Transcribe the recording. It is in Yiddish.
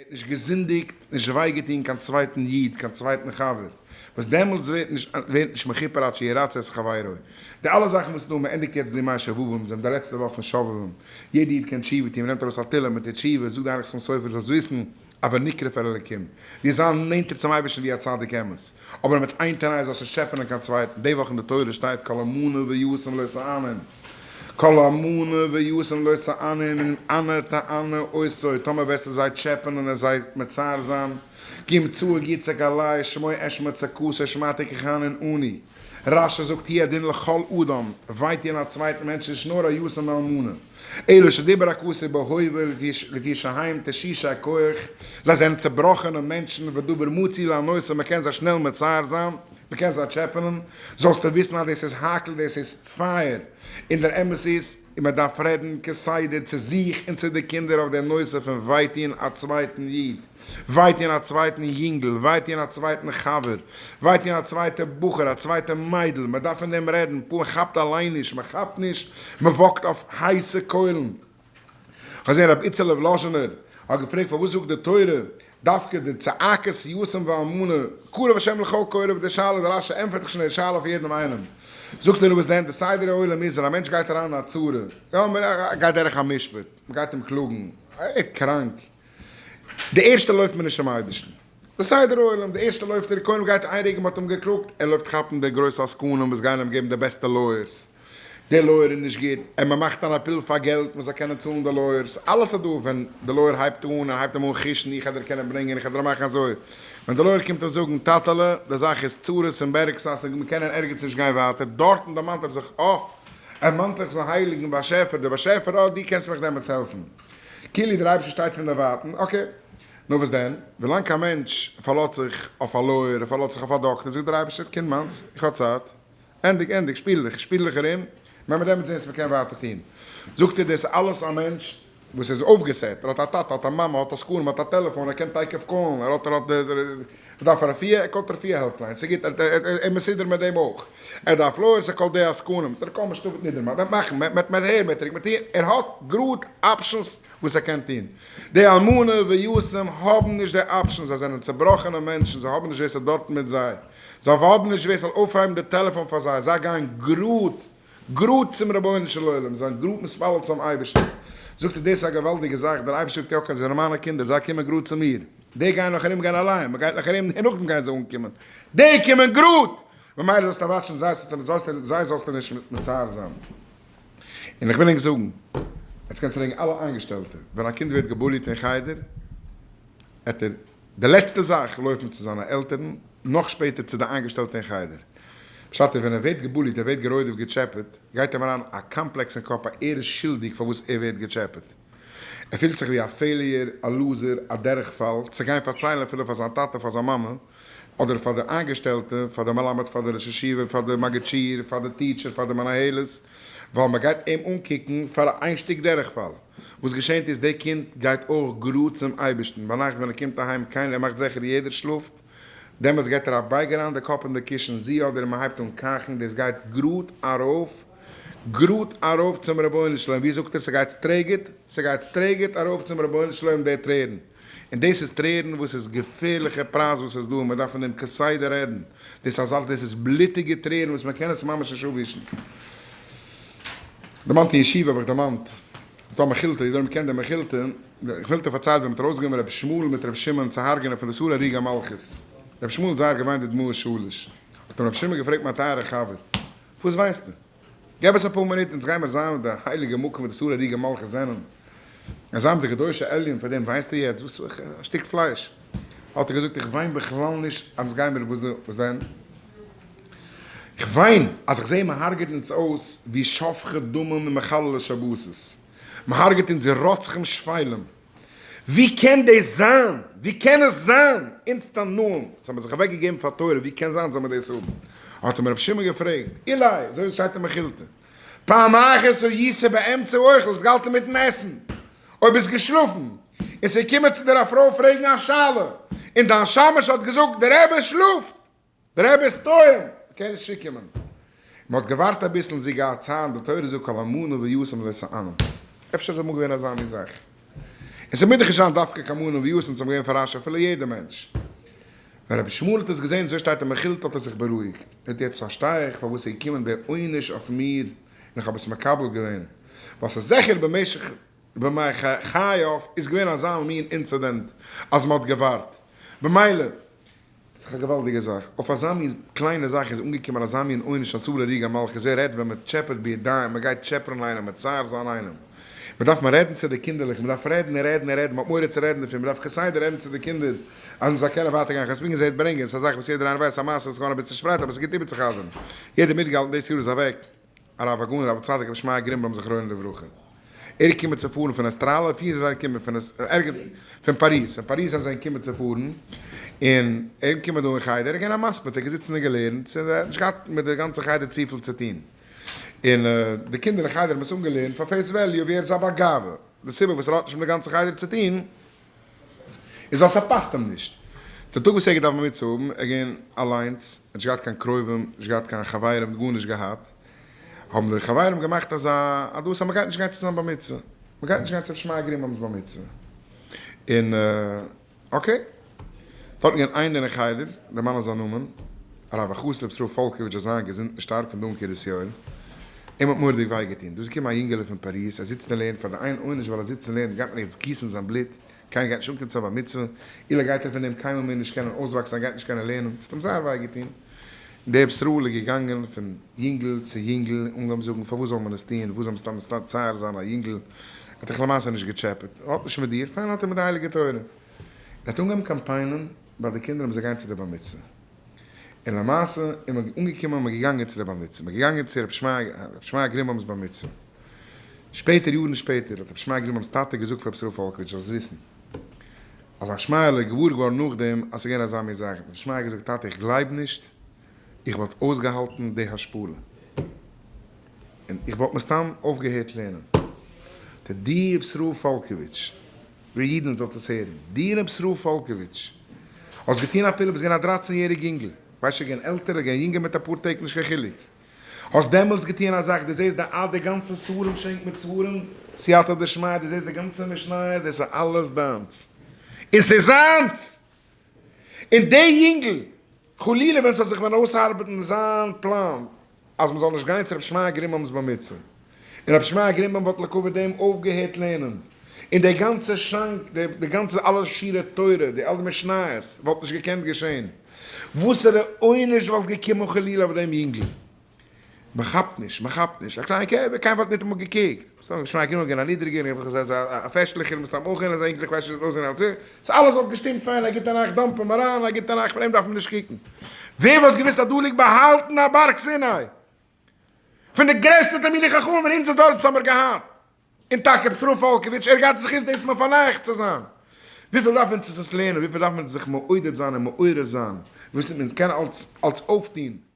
האט נישט געזינדיגט, נישט וויי געטון קיין צווייטן איד, קיין צווייטן חבר, וואס דעמאלטס ווערט נישט ווערט נישט מכופר עד שירצה את חברו. די אלע זאכן וואס נו, מען ענדיגט יעצט די ימי שובבים, זענען די לעצטע וואך פון שובבים, יעדע איד קען תשובה טון, מען נעמט ארויס א תהלים מיט די תשובה, זאגט די הייליגע חתם סופר זאלסט וויסן, אבער נקרב אל אלקים, דיר זיין נענטער צום אייבערשטן ווי א צדיק אמת, אבער מיט איין תנאי זאלסט נישט טשעפענען קיין צווייטן, די וואך אין די תורה שטייט כל אלמנה ויתום לא תענון, כל אלמנה ויתום לא תענון אם ענה תענה אותו, טאמער וועסטו זיי טשעפענען און זיי מצער זיין, כי אם צעק יצעק אלי שמוע אשמע צעקתו שמעתי כי חנון אני. רש"י זאגט הוא הדין לכל אדם, וויי טוען א צווייטן מענטש איז נישט נאר א יתום ואלמנה, אלא שדיבר הכתוב בהווה לפי שהם תשושי כח, זיי זענען צעבראכענע מענטשן ודבר מצוי לענותם מען קען זיי שנעל מצער זיין, מען קען זיי טשעפענען, זאלסטו וויסן אז דאס איז האקל דאס איז פייער, און דער אמת איז, און מען דארף רעדן כסדר צו זיך און צו די קינדער אויף דער נושא פון וויי טון א צווייטן איד. וויי טון א צווייטן יונגל, וויי טון א צווייטן חבר, וויי טון א צווייטע בחור, א צווייטע מיידל, מען דארף פון דעם רעדן, פ מען כאפט אליין נישט, מען כאפט נישט, מען walk ט אויף הייסע קוילן. כ'האב געזען רבי איצעלע וולאזשינער האט געפרעגט פארוואס זאגט די תורה דווקא די צעקת יתום ואלמנה, קרוב השם לכל קוראיו, די שאלה, די רש"י ענטפערט דאך שוין די שאלה אויף יעדעם איינעם, זאגט ער נו וואס דען, די סדר העולם איז ווען א מענטש גייט אריין אין א צרה, יא מען גייט דורך א משפט, מען גייט אים קלאגן, ער איז קראנק, די ערשטע לויפט מען נישט צום אייבערשטן. די סדר העולם, די ערשטע לויפט ער, קודם גייט איין רגע מען האט אים געקלאגט, ער לויפט כאפן די גרויסע עסקנים וואס גייען אים געבן די בעסטע lawyers, די לויער איז נישט גוט, און מען מאכט אן appeal פאר געלט מען זאל קענען צאלן די lawyers, אלעס איז דא, ווען די לויער הייבט אן, ער הייבט אים אן חוש'ן, איך העט דיר קענען ברענגען, איך העט דיר מאכן אזוי, ווען די לויער קומט אים זאגן, טאטעלע, די זאך איז צרות און בערג סאס און מיר קענען ערגעץ נישט גיין ווייטער, דארטן דערמאנט ער זיך, אה, ער מאנט זיך זיין הייליגן באשעפער, דער באשעפער, אה, דו קענסט מיך דעמאלטס העלפן. כאילו דער אייבערשטער שטייט פון דערווייטן, okay, נו וואס דען? ווילאנג א מענטש פארלאזט זיך אויף א לויער, ער פארלאזט זיך אויף א דאקטער, זאגט דער אייבערשטער, קינד מיינס, איך האב צייט, ענדיג, ענדיג, שפיל דיך, שפיל דיך ארום, ווען מיר דעמאלטס זען צו מ'קען ווייטער טון. זאגט ער, דאס איז אלעס א מענטש וואס איז אויפגעסעט, ער האט א טאטע, האט א מאמע, האט עסקנים, האט א טעלעפאן, ער קען תיכף call ן, ער האט, ער האט, ער דארף א רפואה, ער call ט רפואה helpline, ס'גוט, ער איז מסודר מיט דעם אויך, ער דארף lawyers, ער call ט די עסקנים, דער קול משתפט נידערמאן, מ'וועט מאכן, מ'וועט מ'וועט הערן, מ'וועט טרינקען, מ'וועט טון, ער האט גראד options וואס ער קען טון. די אלמנה ויתום האבן נישט די options, זיי זענען צעבראכענע מענטשן, זיי האבן נישט ווער ס'זאל דארטן מיט זיי, זיי האבן נישט ווער ס'זאל אויפהייבן די טעלעפאן פאר זיי, זיי גייען גראד גראד צום רבונו של עולם, זיי זענען גראד מתפלל צום אייבערשטן. זאגט ער, דאס איז א געוואלדיגע זאך, דער אייבערשטער זאגט, okay, זיי זענען מיינע קינדער, זיי קומען גראד צו מיר, די גייען נאך ארום גיין אליין, מען גייט נאך ארום און נאכדעם גייען זיי אנקומען, די קומען גראד! ממילא זאלסטו watch ן זיי, זיי זאלסטו נישט מצער זיין. און איך וויל ענק זאגן, עטס קענטס פרעגן אלע איינגעשטעלטע, ווען א קינד ווערט גע bully ט אין חדר, עט ער די לעצטע זאך לויפן צו זיינע עלטערן, נאך שפעטער צו די איינגעשטעלטע אין חדר. פשט איז ווען ער ווערט גע bully ט, ער ווערט גערוידעפט, געטשעפעט, גייט אים אריין א קאמפלעקס אין קאפ אז ער איז שולדיג פארוואס ער ווערט געטשעפעט. ער פילט זיך ווי א failure, א loser, א דורכפאל, צו גיין פארציילן אפילו פאר זיין טאטע, פאר זיין מאמע, אדער פאר די איינגעשטעלטע, פאר די מלמד, פאר די ראש ישיבה, פאר די מגיד שיעור, פאר די teacher, פאר די מנהלת, ווייל מען גייט אים אנקוקן פאר א איין שטיק דורכפאל. וואס געשענט איז, די קינד גייט אויך גראד צום אייבערשטן, ביינאכט ווען ער קומט אהיים, קיינער, ער מאכט זיכער יעדער שלאפט, דעמאלטס געט ער א בייג אריין די קאפ אין די קישן, זי אדער מען הייבט אן קאכן, דאס גייט גראד ארויף, גראד ארויף צום רבונו של עולם, ווי זאגט ער, ס'גייט straight, ס'גייט straight ארויף צום רבונו של עולם די טרערן. און דאס איז טרערן וואס איז געפערליכע פרייז וואס איז דא און מען דארף פון דעם כסדר רעדן, דאס איז א זאך דאס איז בלוטיגע טרערן וואס מען קען עס ממש נישט אפווישן. דערמאנט אין ישיבה האב איך דערמאנט דא מכילתא, יעדער קען די מכילתא, די מכילתא פארציילט ווען מען האט ארויסגענומען רבי שמואל מיט רבי שמעון צו הרג'נען פון די שרי הרוגי המלכות, רבי שמואל האט זייער געוויינט די דמעות שליש, האט אים רבי שמעון געפרעגט מיין טייערע חבר, וואס וויינסטו? געב עס אפאר מינוט אונז גיימער זיין אין די הייליגע מקום וואו די שרי הרוגי מלכות זענען, און זיין מיט די קדושי עליון, פאר דעם וויינסטו יעצט? וואס א שטיק פלייש? האט ער געזאגט איך וויין בכלל נישט אז אונז גיימער וואס וואס דען? איך וויין אז איך זעה מען הרג'עט אונז אויס ווי שופכי דמים און מחללי שבתות, מען הרג'עט אונז ווי רוצחים שפלים, ווי קען דאס זיין? ווי קען עס זיין? אונז תנאים, וואס האבן זיך אוועק געגעבן פאר תורה, ווי קען זיין זאל מען דאס האבן? האט אים רבי שמעון געפרעגט, אולי, אזוי ווי עס שטייט אין מכילתא, פעם אחת היית באמצע אוכל, האסט געהאלטן מיטן עסן, אויב ביסט געשלאפן, און ס'איז געקומען צו דיר א פרוי פרעגן א שאלה, און דיין שמש האט געזאגט, דער רבי שלאפט! דער רבי איז טועם! מ'קען נישט צוקומען. מ'האט געווארט אביסל און זי געהאט צייט, די תורה זאגט כל אלמנה ויתום לא תענון. אפשר איז אמאל געווען אזא מין זאך. און ס'מוז דאך נישט זיין דווקא כמונו ווי אונז האבן געווען פאר רשי אפילו יעדער מענטש. ווען רבי שמואל האט עס געזען אזוי שטייט אין מכילתא האט ער זיך בארואיגט, ער האט יעצט פארשטיי איך פארוואס איז געקומען דער עונש אויף מיר און איך האב עס מקבל געווען, ווייל ס'איז זיכער במשך בימי חייו איז געווען אזא מין אינצידענט אז מ'האט געווארט, במילא איז דאך א געוואלדיגע זאך, אויף אזא מין קליינע זאך איז אנגעקומען אזא מין עונש אסור להריג המלכות, ווער רעדט ווען מ'טשעפעט בידיים, מ'גייט טשעפערן איינעם, מצער זיין איינעם. מ'דארף מען רעדן צו די קינדערלעך, מ'דארף רעדן און רעדן און רעדן, מ'האט מורא צו רעדן דערפון, מ'דארף כסדר רעדן צו די קינדער אז מ'זאל קענען ווייטער גיין, כ'האב עס געזעהט ברענגען, ס'איז א זאך וואס יעדער איינער ווייסט, א מעשה וואס איז געווארן אביסל צושפרייט אבער ס'איז גוט איבערצוחזר'ן, יעדער מיטגעהאלטן דאס יאר איז אוועק הרב הגאון הרב הצדיק רבי שמעיה גרינבוים זכרונו לברכה, ער איז געקומען צו פארן פון אסטראליע, פון ווי זענען זיי געקומען? פון ערגעץ, פון פאריז, פון פאריז זענען זיי געקומען צו פארן, און ער איז געקומען דא אין חדר, ער איז געווען א מספיד, ער איז געזיצן און געלערנט, ער האט נישט געהאט מיט די גאנצע חדר צופיל צו טון. און די קינדער אין חדר האבן עס אנגעלערנט פאר face value ווי ער איז א בעל גאווה, די סיבה וואס ער האט נישט מיט די גאנצע חדר צו טון איז ווייל ס'פאסט אים נישט. די טאג וואס ער האט געדארפט בר מצוה האבן, ער געווען אליינס, ער האט נישט געהאט קיין קרובים, נישט געהאט קיין חברים, גארנישט געהאט, האבן די חברים געמאכט אזא א דאס אז מ'גייט נישט גיין צו זיין בר מצוה, מ'גייט נישט גיין צו ר' שמעיה גרינבוים'ס בר מצוה, און okay. דארט געווען איינער אין חדר, דערמאנען זיין נאמען, הרב החסיד רבי ישראל פאלקאוויטש זאל זיין געזונט און שטארק פון דא אין קרית יואל. אים האט מורא'דיג וויי געטון. דא איז געקומען א יונגעלע פון פאריז, ער זיצט און לערנט, פאר די איין עונש ווייל ער זיצט און לערנט גייט מען יעצט גיסן זיין בלוט, קיינער גייט נישט אנקומען צו א בר מצוה, אולי גייט ער פון דעם קיינמאל מער נישט קענען אויסוואקסן, ער גייט נישט קענען לערנען, ס'האט אים זייער וויי געטון. דער רבי ישראל איז געגאנגען פון יונגל צו יונגל און אנגעהויבן זאגן, פארוואס זאל מען עס טון, וואס זאל מען סתם מצער זיין א יונגל, ער האט דיך למעשה נישט געטשעפעט, ער האט נישט מיט דיר, פיין האט ער מיט די הייליגע תורה. ער האט אנגעהויבן קאמפיינען ביי די קינדער אז מ'זאל גיין צו די בר מצוה, און למעשה איז מען אנגעקומען און מ'איז געגאנגען צו די בר מצוה, מ'איז געגאנגען צו רבי שמעיה גרינבוים'ס בר מצוה. שפעטער, יארן שפעטער, האט רבי שמעיה גרינבוים'ס טאטע געזאגט פאר רבי ישראל פאלקאוויטש, זאלסט וויסן, אז זיין שמעי'לע איז געוואר געווארן נאכדעם אז ס'איז געווען אזא מין זאך, האט רבי שמעיה געזאגט, טאטע איך גלייב נישט איך וואלט אויסגעהאלטן די השפלה, און איך וואלט מסתם אויפגעהערט לערנען. טא דו ר' ישראל פאלקאוויטש, ווי אידן זאלט עס הערן, דו ר' ישראל פאלקאוויטש, האסט געטון א פעולה, ביסט געווען א דרייצן יעריג יונגל, כ'ווייס נישט געווען עלטער, געווען יונגער מיט אפאר טעג, נישט קיין חילוק, האסט דעמאלטס געטון א זאך, דו זעסט די א די גאנצע ספרים שענק מיט ספרים, סייעתא דשמיא, דו זעסט די גאנצע משניות, דאס איז אלעס דיינס, און ס'איז זיינס! און די יונגל, חלילה ווען ס'זאל זיך ווען אויסארבעטן זיין פלאן אז מ'זאל נישט גיין צו רבי שמעיה גרינבוים'ס בר מצוה, און רבי שמעיה גרינבוים וואלט לכבוד דעם אויפגעהערט לערנען, און די גאנצע שאנק, די גאנצע אלע שיעורי תורה, די אלע משניות, וואלט נישט געקענט געשען. וואסערע עונש וואלט געקומען חלילה אויף דעם יונגל? מען כאפט נישט, מען כאפט נישט, א קליין קעווע, קיינער וואלט ניטאמאל געקוקט, מסתם ר' שמעיה גרינבוים געווען א נידריגער, איך האב געזען א פעשליכער, מסתם אויך געווען אזא יונגל, איך ווייס נישט ווי עס האט אויסגעזען אלס יונגל, סאו אלעס וואלט געשטימט פיין, א גוטע נאכט dump אים אריין, א גוטע נאכט, פון אים דארף מען נישט קוקן. ווער וואלט געוואוסט אז דא ליגט באהאלטן א בארג סיני? פון די גרעסטע תלמידי חכמים אין אונזער דור וואס האמיר געהאט. און טאקע ר' ישראל פאלקאוויטש, ער גייט זיך דאס מפענח צו זיין. וויפיל דארף אונז עס לערנען, וויפיל דארף מען זיך מעודד זיין און מעורר זיין, וואס מען קען אלס אלס אויפטון.